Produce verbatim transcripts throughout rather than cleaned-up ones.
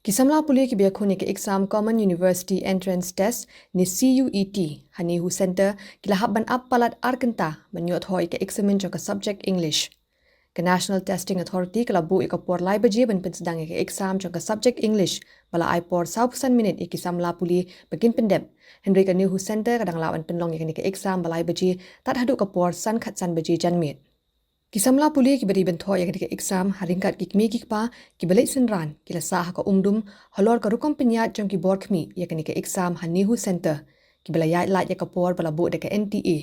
Ki samla pule kiba ïakhun ïa ka exam Common University Entrance Test ne C U E T ha NEHU Centre ki la hap ban ap palat ar kynta ban ïoh thoh ïa ka eksamin jong ka subject English. Ka National Testing Authority ka la buh ïa ka por lai baje ban pynsdang ïa ka exam jong ka subject English, ba la ai por sawphew san minit ïa ki samla pule ba kin pyndep. Hynrei ka NEHU Centre ka dang lah ban pynlong ïa kane ka exam ba lai baje tad haduh ka por san khatsan baje janmiet. Ki samla pule kiba dei ban thoh ïa kane ka exam ha ryngkat ki kmie ki kpa kiba leit synran ki la sah ha ka umdum halor ka rukom pynïaid jong ki bor khmih ïa kane ka exam ha NEHU Centre, kiba la ïaid lait ïa ka por ba la buh da ka N T A.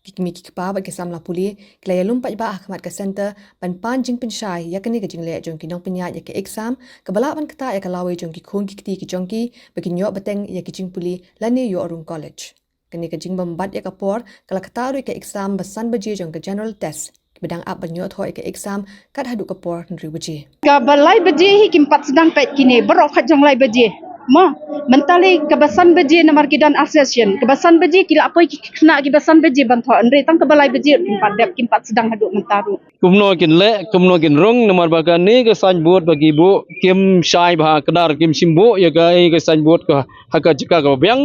Ki kmie ki kpa bad ki samla pule ki la ïalum paidbah ha khmat ka centre ban pan jingpynshai ïa kane ka jingleh jong ki nongpynïaid ïa ka exam, kaba lah ban ktah ïa ka lawei jong ki khun ki kti ki jong ki ba kin ïoh bteng ïa ki jingpule lane ïoh rung college. Kane ka jingbym bat ïa ka por ka la ktah ruh ïa ka exam ba san baje jong ka general test, kiba dang ap ban ïoh thoh ïa ka exam kat haduh ka por hynriew baje. Kaba lai baje hi kim pat sdang peit kine baroh khat jong lai baje. Mo, mynta lei kaba san baje namar ki don ar session. Kaba san baje ki la poi ki khynnah kiba san baje ban thoh. Hynrei tang kaba lai baje kim pat dep, kim pat sdang haduh mynta ruh. Kumno kin leh, kumno kin rung, namar ba kane ka signboard ba ki buh kim shai bha kdar, kim shym buh ïa ka, eh, ka signboard ka ha ka jaka kaba biang.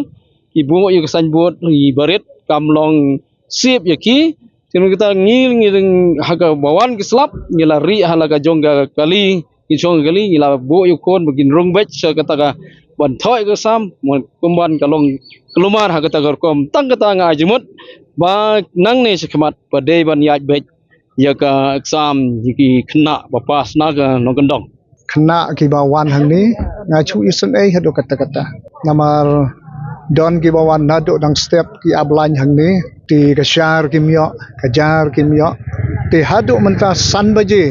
Ki buh ïa ka signboard i barit kam long sip ïa ki. Te namar kata ngi, ngi ha kaba wan ki slap ngi la rieh ha la ka jong ka kali, ki jong ka kali ngi la buh ïa u khun ba kin rung beit sha kata ka ban thoh ïa ka exam. Kumban ka long kulmar ha kata ka rukom, tang kata nga ai jingmut ba nangne shakhmat ba dei ban ïaid beit ïa ka exam ïa ki khynnah ba pass na ka nongkyndong. Khynnah kiba wan hangne nga shu isynei haduh katta katta. Namar don kiba wan naduh dang step ki ap lain hangne. Te ka shar kim ïoh, ka jar kim ïoh. Te haduh mynta san baje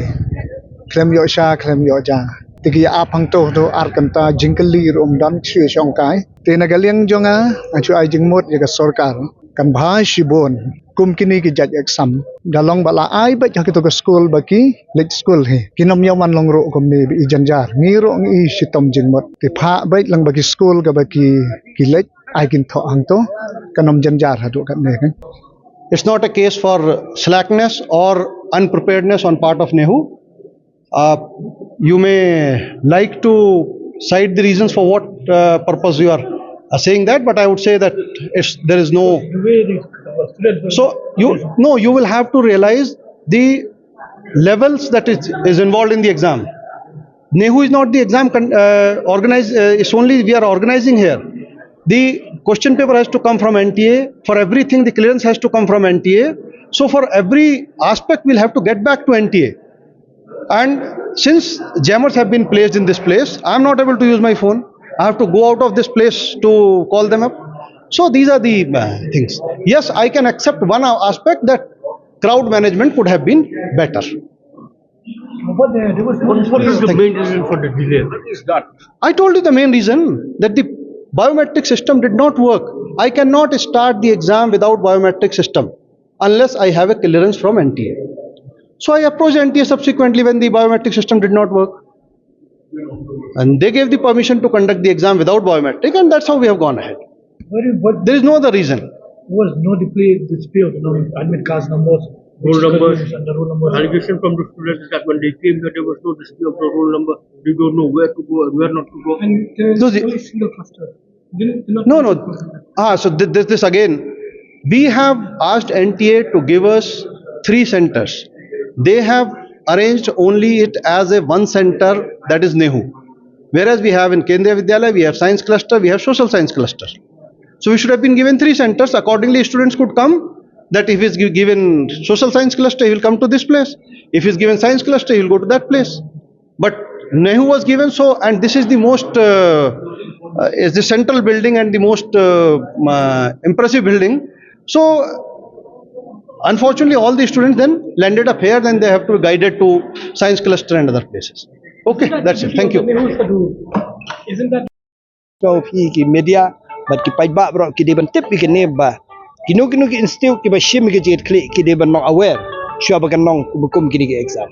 khlem ïoh sha, khlem ïoh ja. Te ki ap hangto to ar kynta, jingkylli ruh ym don, shu shongkai. Te na ka liang jong nga, nga shu ai jingmut ïa ka sorkar. Kan bha shibun kum kine ki jait exam. Da long ba la ai beit ha kito ka skul ba ki leit skul hi. Kin ym ïa wan long ruh kumne ba i jynjar. Ngi ruh ngi i shitom jingmut. Te phah beit lang ba ki skul kaba ki, ki leit, ai kin thoh hangto. Kan ym jynjar haduh katne kan. It's not a case for slackness or unpreparedness on part of NEHU. Uh, you may like to cite the reasons for what, uh, purpose you are, uh, saying that, but I would say that it's, there is no. So you, no, you will have to realize the levels that is, is involved in the exam. NEHU is not the exam con-, uh, organize, uh, it's only we are organizing here. The question paper has to come from N T A. For everything, the clearance has to come from N T A. So for every aspect, we'll have to get back to N T A. And since jammers have been placed in this place, I'm not able to use my phone. I have to go out of this place to call them up. So these are the, uh, things. Yes, I can accept one a-, aspect, that crowd management could have been better. What, uh, there was no. What, what is the main reason for the delay? What is that? I told you the main reason, that the biometric system did not work. I cannot start the exam without biometric system unless I have a clearance from N T A. So I approached N T A subsequently when the biometric system did not work. And they gave the permission to conduct the exam without biometric, and that's how we have gone ahead. What is, what. There is no other reason. There was no display, display of the num-, admit cards numbers, which is confirmation, the roll numbers. Allegation from the students that when they came here, there was no display of the roll number. They don't know where to go and where not to go. And there is. No, the only single cluster. Didn't, did not. No, no. Ah, so thi-, this, this again, we have asked N T A to give us three centers. They have arranged only it as a one center, that is NEHU. Whereas we have in Kendriya Vidyalaya, we have science cluster, we have social science cluster. So we should have been given three centers. Accordingly, students could come, that if he's gi-, given social science cluster, he will come to this place. If he's given science cluster, he will go to that place. But NEHU was given so, and this is the most, uh, uh, is the central building and the most, uh, uh, impressive building. So, unfortunately, all the students then landed up here, then they have to be guided to science cluster and other places. Okay, that's it. Thank you. Isn't that. So, phi ki media bad ki paidbah baroh ki dei ban tip ïa kane ba kino kino ki institute kiba shim ïa ka jingkitkhlieh ki dei ban long aware shuwa ba kan long ba kum kine ki exam.